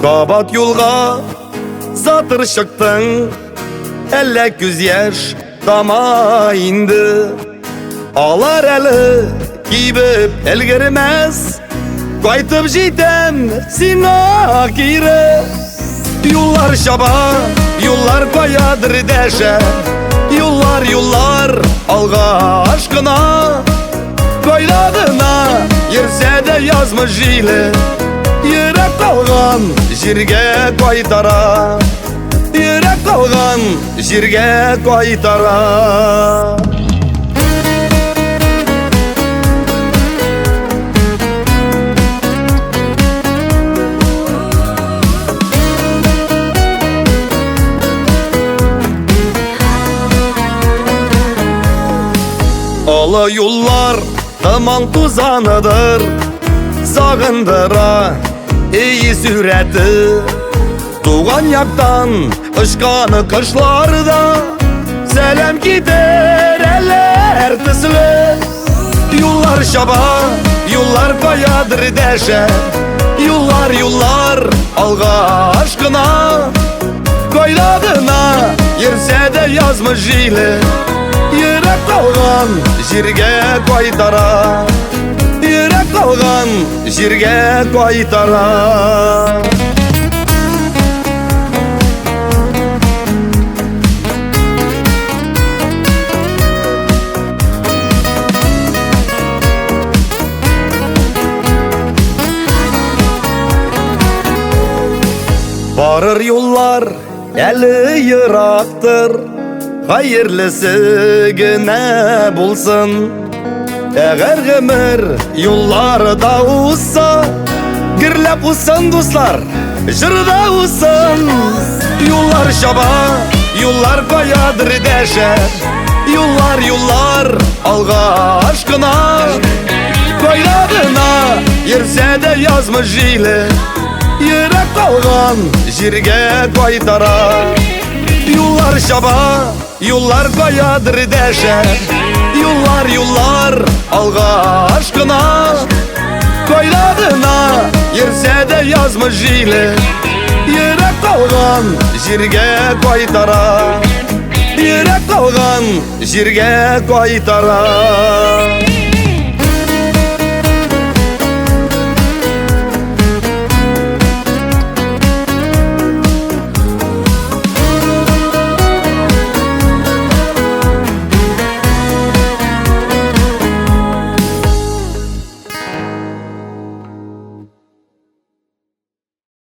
Кабат юлга затыр чыктың, әллә күз яшь тама инде. Алар әле кибеп өлгермәс, кайтып җитәм сиңа кире. Юллар чаба, юллар каядыр дәшә, юллар, юллар алга ашкына. Кайда гына йөрсә дә язмыш җиле, йөрәк калган җиргә кайтара. Йөрәк калган җиргә кайтара. Олы юллар томан тузаныдыр, сагындыра ий сурәте. Туган яктан очкан кошлар да сәлам китерәләр төсле. Юллар чаба, юллар каядыр дәшә, юллар, юллар алга ашкына. Кайда гына йөрсә дә язмыш җиле, йөрәк калган җиргә кайтара. Йөрәк калган җиргә кайтара. Барыр юллар әле ерактыр, хәерлесе генә булсын. Әгәр гомер юллары да узса, гөрләп узсын, дуслар, җырда узсын. Юллар чаба, юллар каядыр дәшә, юллар, юллар алга ашкына. Кайда гына йөрсә дә язмыш җиле, йөрәк калган җиргә кайтара. Юллар чаба, юллар каядыр дәшә, юллар, юллар алга ашкына. Кайда гына йөрсә дә язмыш җиле, йөрәк калган җиргә кайтара. Йөрәк калган җиргә кайтара.